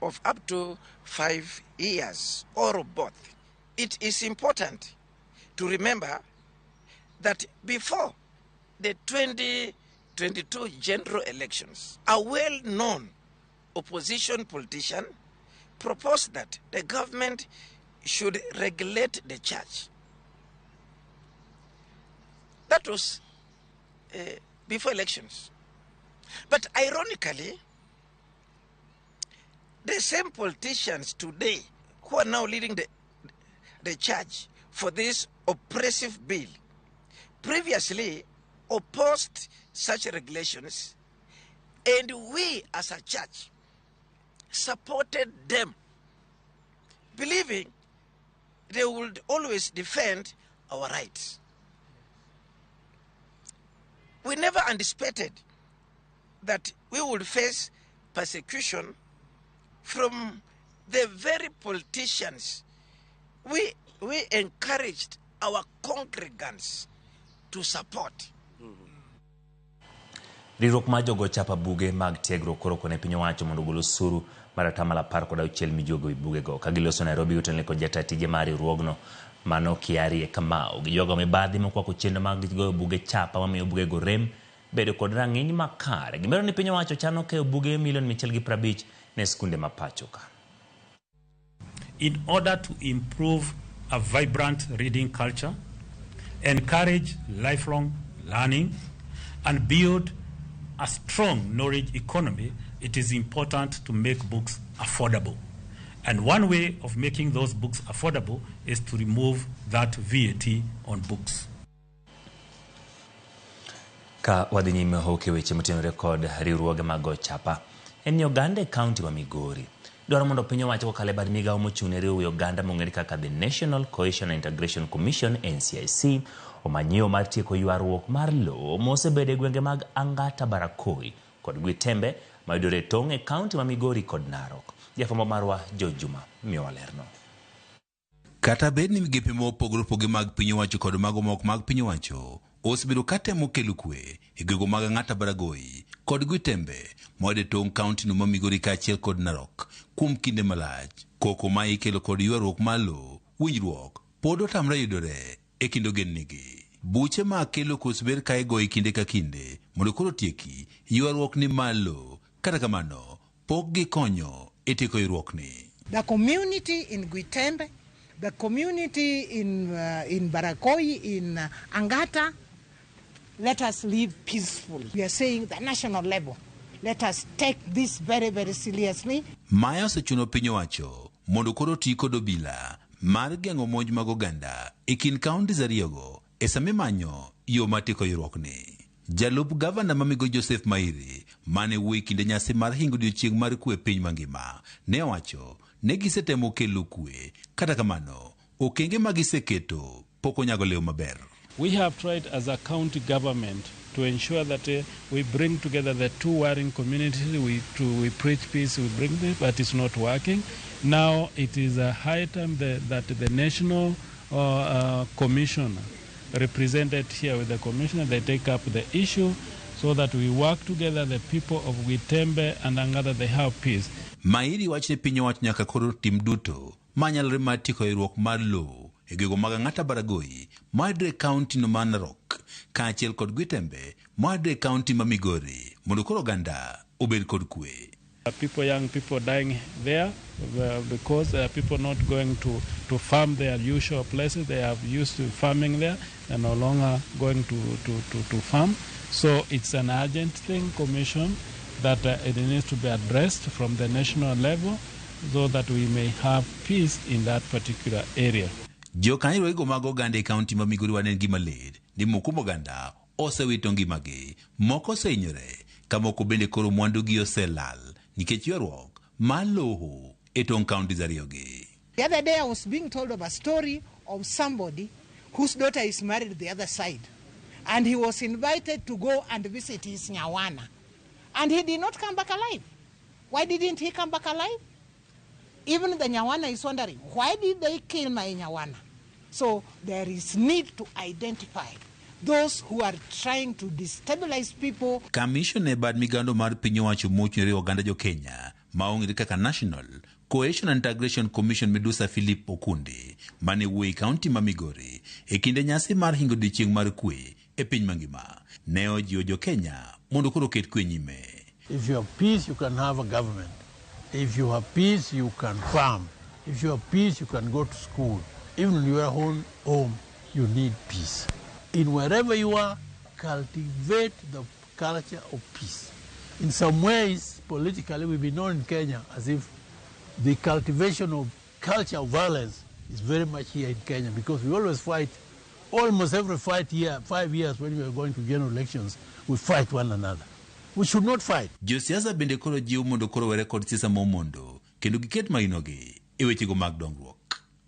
of up to 5 years or both. It is important to remember that before the 2022 general elections, a well-known opposition politician proposed that the government should regulate the church. That was before elections. But ironically, the same politicians today who are now leading the charge for this oppressive bill previously opposed such regulations, and we as a church supported them, believing they would always defend our rights. We never anticipated that we would face persecution from the very politicians we encouraged our congregants to support. Riwruok mar jogo chapa buge mag tiegruok koro kone piny owacho mondo ogol osuru mar 16% mijuogo e bugego. Ka giloso Nairobi otenore kod jata tije mar riwruogno mano Kiarie Kamau. Gijogo mibadhi mokwako chenro mag goyo buge chapa mamiyo bugego rem bedo kod rang'iny makare. Gimedo ni piny owacho chano keyo buge milion 150 ne skunde ma pacho ka. In order to improve a vibrant reading culture, encourage lifelong learning, and build a strong knowledge economy, it is important to make books affordable. And one way of making those books affordable is to remove that VAT on books. Ka wadhi nyime hoke weche motenore kod riwruoge mag go chapa en ni oganda e kaunti ma Migori dwaro mondo piny owacho kokalo e bad migawo mochung' ne riwo oganda mong'ere kaka The National Cohesion and Integration Commission NCIC omany yo mar tieko ywaruok mar lowo mosebedo e gwenge mag Angata Barakoi kod Gwitembe mayudore e tong' e kaunti ma Migori kod Narok. Jafwambo marwa George Juma miyowa lerno. Kata bed ni migepe mopogore opogore mag piny owacho kod mago mok mag piny owacho osebedo ka temo kelo kwe e gwenge mag Ang'ata Baragoi kod Gwitembe moyudore e tong' kaunti no ma Migori kaachiel kod Narok kuom kinde malach. Koko ma ikelo kod ywaruok mar lowo, winjruok pod otamre yudore e kind ogendnigi. Buche ma kelo kwe osebed ka igoyo kinde ka kinde mondo koro otieki ywaruok ni malo. Kata kamano, pok gikonyo e tieko ywaruokni. The community in Gwitembe, the community in Barakoi, in Angata, let us live peacefully. We are saying the national level, let us take this very, very seriously. Maya osechuno piny owacho mondo koro oti kod obila mar geng'o monj mag oganda e kind counties ariyogo e sama imanyo yo mar tieko ywaruokni. Jalup gavana ma Migori Joseph Mairi mane wuoyo e kinde nyasi mar hingo odiochieng' mar kwe e piny mangima ne owacho ne gisetemo kelo kwe, kata kamano okenge ma giseketo pok onyago leo maber. We have tried as a county government to ensure that we bring together the two warring communities, we preach peace, we bring this, but it's not working. Now it is a high time that the national commission represented here with the commissioner, they take up the issue so that we work together, the people of Gwitembe and Angata, they have peace. Mairi wacho ni piny owacho nyaka koro tim duto manyalore mar tieko ywaruok mar lowo e gwenge mag Ang'ata Baragoi mayudore e kaunti no mar Narok kaachiel kod Gwitembe mayudore e kaunti ma Migori mondo koro oganda obed kod kwe. People, young people dying there because there are people not going to farm their usual places. They have used to farming there and no longer going to farm. So it's an urgent thing, Commission, that it needs to be addressed from the national level so that we may have peace in that particular area. Jokanyo go mag oganda e kaunti ma Migori wane gima lit ni moko kuom oganda osewito ngimagi, moko osehinyore, ka moko bende koro mwandugi oselal nikech ywaruok mar lowo e tong' counties ariyogi. The other day I was being told of a story of somebody whose daughter is married the other side. And he was invited to go and visit his Nyawana. And he did not come back alive. Why didn't he come back alive? Even the Nyawana is wondering, why did they kill my Nyawana? So there is need to identify those who are trying to destabilize people. Commission e bad migando mar piny owacho mochung' ne oganda jo Kenya ma ong'ere kaka National Cohesion and Integration Commission Midusa Philip Okundi mane wuoyi kaunti ma Migori e kinde nyasi mar hingo odiechieng' mar kwe e piny mangima ne ojiwo jo Kenya mondo koro oket kwe nyime. If you have peace, you can have a government. If you have peace, you can farm. If you have peace, you can go to school. Even in your own home, you need peace. In wherever you are, cultivate the culture of peace. In some ways, politically, we've been known in Kenya as if the cultivation of culture of violence is very much here in Kenya, because we always fight, almost every fight year, 5 years when we are going to general elections, we fight one another. We should not fight. Josiasa bende koro jiwo mondo koro were kod siasa momondo kendo giket mainogi e wechego mag dongruok.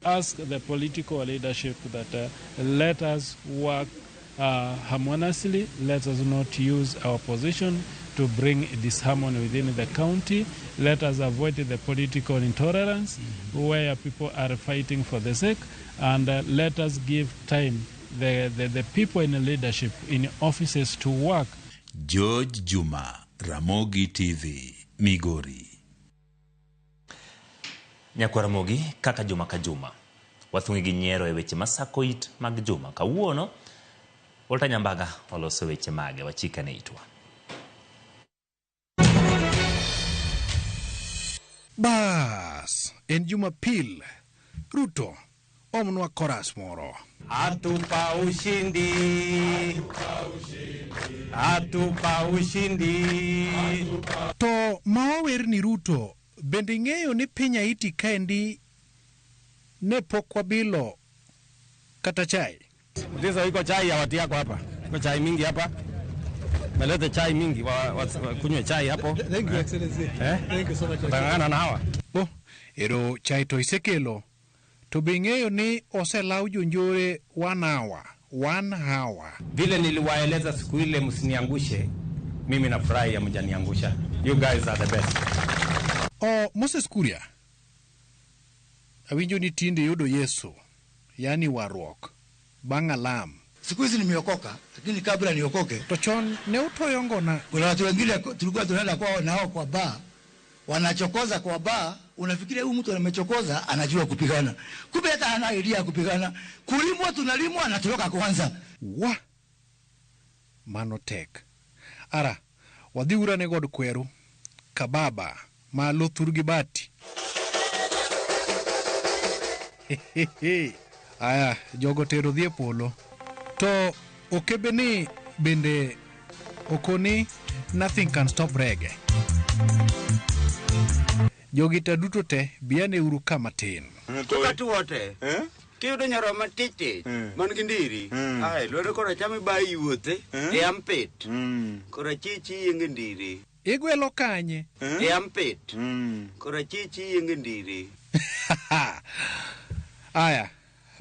Ask the political leadership that let us work harmoniously, let us not use our position to bring disharmony within the county, let us avoid the political intolerance where people are fighting for the sake, and let us give time the people in leadership, in offices to work. George Juma, Ramogi TV, Migori. Nyakwa Ramogi, kaka juma ka juma, wathung'i gi nyiero e weche masako it mag juma. Kawuono, Walter Nyambaga oloso weche mage, wachikane itwa. Bas, en Jumapil, Ruto omnwa koras moro. Atupa ushindi, atupa ushindi. To mawawer ni Ruto, bende ing'eyo ni piny Haiti kaendi ne pok wabilo kata chai? Mtizo iko chai ya watu yako hapa. Iko chai mingi hapa. Melete chai mingi kunywe chai hapo. Thank you, Excellency. Thank you so much. Tangana na hawa. Oh, ero chai to isekelo. To be ing'eyo ni oselaw jonjore 1 hour, 1 hour. Vile niliwaeleza siku ile msiniangushe, mimi nafurahi hamjaniangusha. You guys are the best. O Moses Kuria, awinjo ni tinde yudo Yesu, yani warruok, bang' alam. Siku hizi nimeokoka, lakini kabla niokoke. To chon ne utoyo ngona. Kuna watu wengine tulikuwa tunaenda kwao nao kwa bar, wanachokoza kwa bar, unafikiria huyu mtu amechokoza anajua kupigana. Kumbe hata hana idea ya kupigana. Kulimwa tunalimwa anatoroka kwanza. Wa mano tek. Ara, wadhiura ne god kweru, kababa, malo thurgi bati. Aya, jogo tero dhi e polo. To okebe ni bende okoni nothing can stop reggae. Jogita duto te biane uru kama tin. Kaka tuote. Tiyudo nyoro matiti man gi ndiri. Ai lwedo kora chami ba iwuothe e ampet. Kora chichi yienge ndiri. Igwelo kanye? E ampet. Kora chichi yienge ndiri. Aya,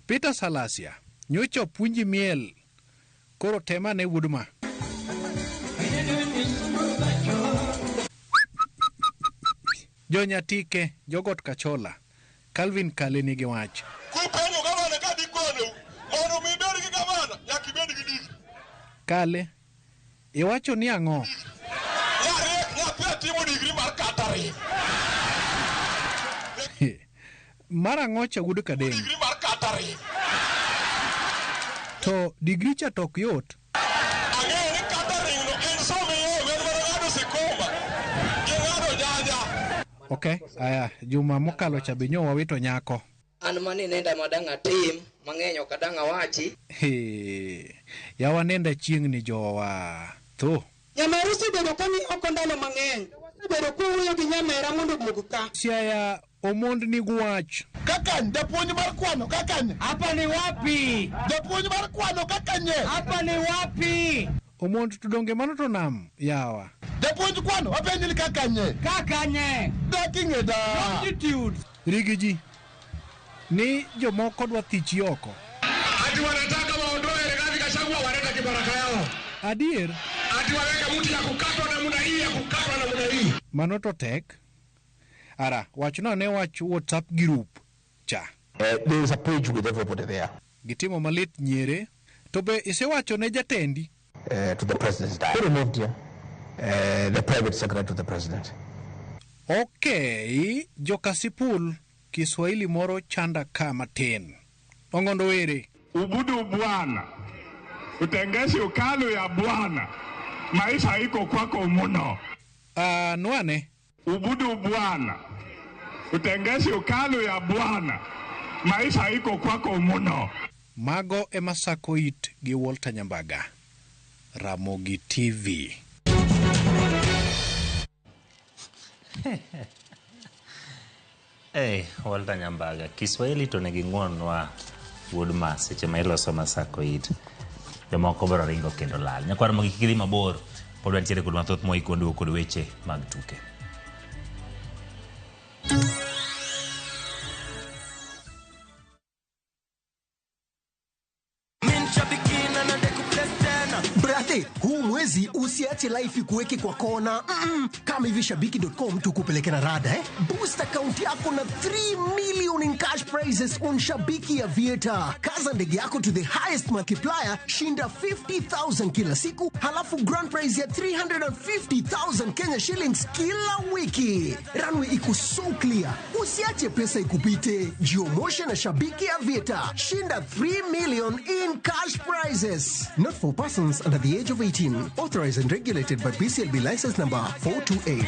Peter Salasia, nyocha puonji miel koro tema ne wuod ma. Jonyatike, Jogot Kachola, Calvin Kale nigi wach. Kupenjo gavana ka dhi konou, mondo mi ibed gi gavana, nyaka ibed gi digri. Kale, iwacho ni ang'o? Nyariek nyathi atimo digri mar catering. Mar ang'o cha wuod Kadem? Digri mar catering. To digri cha to ok yot. Ang'eyo ni catering no en somo yom, en mana ng'ado sikuma, gi ng'ado jaja. Okay, aya, juma mokalo cha be nyo wawito nyako. An mani nenda madang' atim mang'eny ok adang' awachi. He, yawa nenda chieng' ni jowa. Tho. Nyamera osebedo ka ni oko ndalo mang'eny. Wasebedo kwawuoyo gi nyamera mondo oduog ka. Siaya Omond ni gwach. Kakany, japuonj mar kwano kakany. Hapa ni wapi? Japuonj mar kwano kakanye. Hapa ni wapi? Omond to donge mano to nam yawa. Japuonj kwano apenji ni kakanye. Kakanye. Dak ing'e da. Longitude. Rigi ji. Ni jomoko dwa thichi oko. Ati wanataka waondoe Rigathi Gachagua walete kibaraka yao. Adier. Ati waweke mtu ya kukatwa namna hii ya kukatwa namna hii. Mano to tek. Ara, wachno ne wach WhatsApp group cha. There is a page with everybody there. Gitimo malit nyere. To be isewacho ne jatendi. To the president's diary. He removed here. The private secretary to the president. Okay, jokasipul Kiswahili moro chanda ka matin. Ongondo were. Ubudu Bwana. Utengeshe ukalu ya Bwana. Maisha iko kwako muno. Nwane. Ubudu Bwana. Utengeshe ukalu ya Bwana. Maisha iko kwako muno. Mago ema sako it gi Walter Nyambaga. Ramogi TV. Hey, Walter Nyambaga, Kiswahili to nigi ng'wonwa wuod ma seche ma iloso masako it. Jomoko biro ringo kendo lal. Nyakwar Ramogi kik idhi mabor, pod wantiere kod mathoth moik kod weche mag tuke. Huu mwezi usiache life kuweke kwa kona. Kama hivi shabiki.com tukupeleke na rada eh? Boost account yako na 3 million in cash prizes on Shabiki ya Vieta. Kaza ndege yako to the highest multiplier, shinda 50,000 kila siku, halafu grand prize ya 350,000 Kenya shillings kila wiki. Runway iko so clear. Usiache pesa ikupite. Jiomoshe na Shabiki ya Vieta. Shinda 3 million in cash prizes. Not for persons under the age of 18. Authorized and regulated by BCLB license number 428.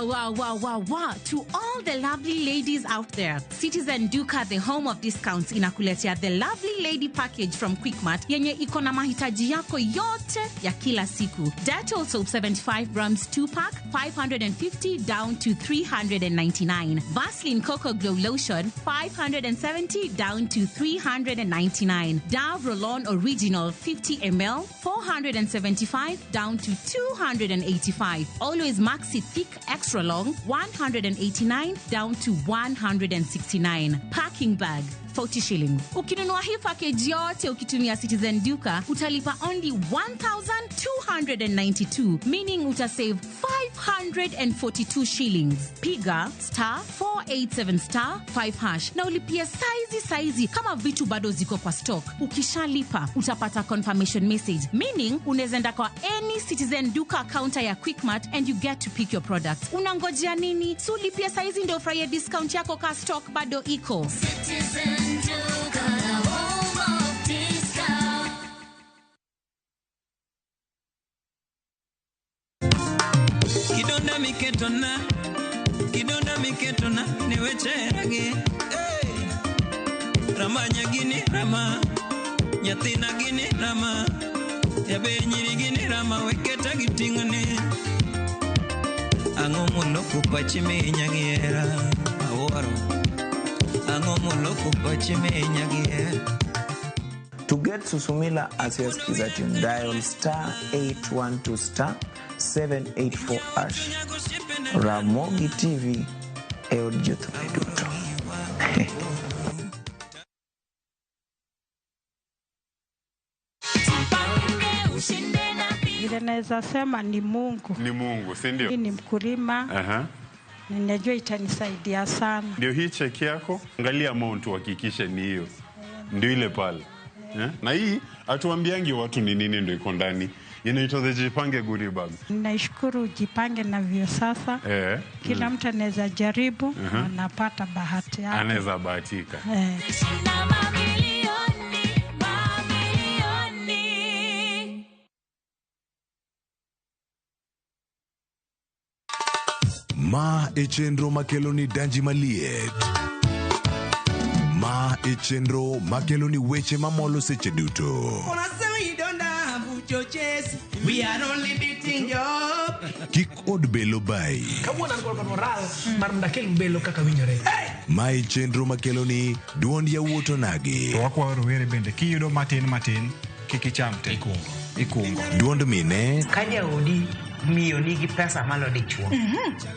Wow, wow, wow, wow. To all the lovely ladies out there, Citizen Duka, the home of discounts, inakuletea the lovely lady package from Quickmart yenye iko na mahitaji yako yote ya kila siku. Dettol soap 75 grams 2 pack, 550 down to 399. Vaseline Coco Glow Lotion, 570 down to 399. Dove Roll-On Original 50 ml, 475 down to 285. Always Maxi Thick Extra Long, 189 down to 169. Packing bag, 40 shillings. Ukinunua hii package yote ukitumia Citizen Duka, utalipa only 1,292, meaning utasave 542 shillings. Piga star 487 star 5 hash na ulipia saizi kama vitu bado ziko kwa stock. Ukishalipa utapata confirmation message, meaning unaweza enda kwa any Citizen Duka counter ya Quickmart and you get to pick your products. Unangojea nini? So lipia saizi ndio ufurahie discount yako ka stock bado iko. Citizen Duka, the home of discount. Kidonda miketona, niwecheragi. Hey! Rama nyagini rama, nyathina gini rama, yabe nyiri gini rama, weketa giting'one. Ang'o moloko pachi minya gi hera, awuoro. Ang'o moloko pachi minya gi hera. To get Susumila as your skiza tune, dial star 812 star 784 hash. Ramogi TV e od jothumbe duto. Vile naweza sema ni Mungu. Ni Mungu, si ndio? Mimi ni mkulima. Ninajua itanisaidia sana. Ndio hii cheki yako, angalia amount uhakikishe ni hiyo. Ndio ile pale. Na hii hatuambiangi watu ni nini ndio iko ndani. Inaitwa the Jipange Goodie Bag. Naishukuru Jipange na Viusasa. Kila mtu anaweza jaribu, anapata bahati yake. Anaweza bahatika. Ma e chenro makelo ni danji maliet. Ma e chenro makelo ni weche mamolo seche duto. We are only beating job. Kik od belo bai. Kawuono an kod moral mar mondo akel belo kaka winjore. Ma e chenro makelo ni duond yawuot onagi. To wakwayo rowere bende kiyudo matin matin kik icham te. Ikungo. Duond mine. Ka jaodi miyo nigi pesa malo dichuo.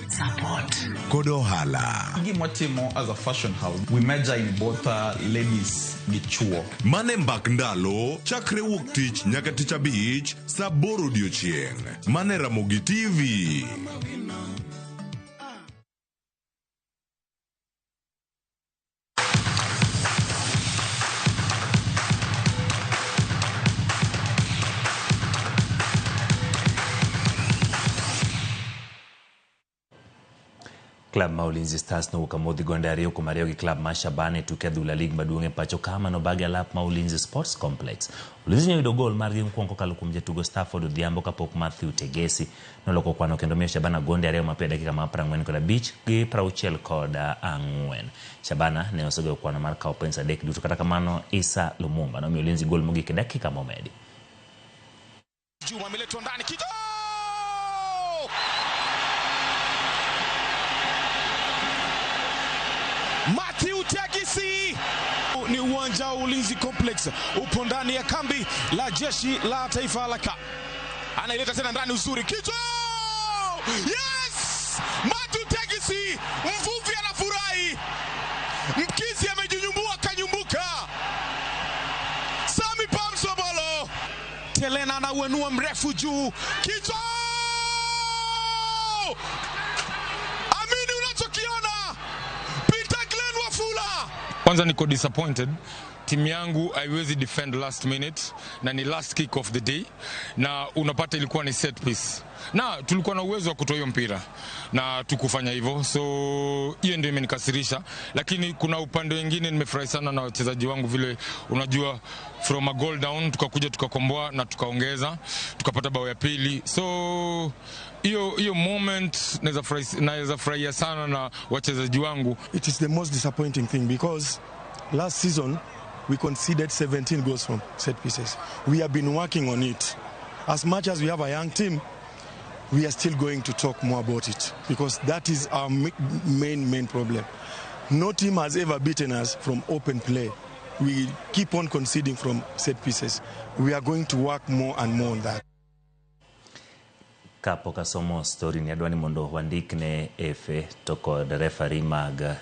Support. Kod ohala. Gima watimo as a fashion house, we major in both ladies gi chuo. Mane mbak ndalo chakre wuok tich nyaka tich abich saa 8 odiochieng'. Mane Ramogi TV. Klab ma Ulinzi Stars nowuok amodhi gonde 2-2 gi klab ma Shabana e tuke adhula lig maduong' e pacho ka manobagi alap ma Ulinzi Sports Complex. Ulinzi noyudo gol margi mokwongo kokalo kuom jatugo Stafford Odhiambo kapok Matthew Tegesi noloko kwano kendo miyo Shabana gonde 2 mapiyo e dakika mar 45 gi 64. Shabana ne osegoyo kwano mar kawo points 3 duto, kata kamano Isa Lumumba nomiyo Ulinzi gol mogik e dakika momedi. Juma ameletwa ndani kijo Matthew Tegesi. Ni uwanja wa Ulinzi Complex, upo ndani ya kambi la jeshi la taifa la ka. Anaileta tena ndani uzuri kichwa. Yes! Matthew Tegesi, mvuvi anafurahi. Mkizi amejinyumbua kanyumbuka. Sami Pamsobolo. Telena anauenua mrefu juu. Kichwa! Amini unachokiona. Kwanza niko disappointed, timu yangu haiwezi defend last minute na ni last kick of the day, na unapata ilikuwa ni set piece na tulikuwa na uwezo wa kutoa hiyo mpira na tukufanya hivyo, so hiyo ndio imenikasirisha. Lakini kuna upande wengine nimefurahi sana na wachezaji wangu vile, unajua from a goal down tukakuja tukakomboa na tukaongeza tukapata bao ya pili, so hiyo moment naweza furahia sana na wachezaji wangu. It is the most disappointing thing because last season we conceded 17 goals from set pieces. We have been working on it. As much as we have a young team, we are still going to talk more about it because that is our main problem. No team has ever beaten us from open play. We keep on conceding from set pieces. We are going to work more and more on that. Kapok asomo story ni adwa ni mondo wandikne FA to kod referee mag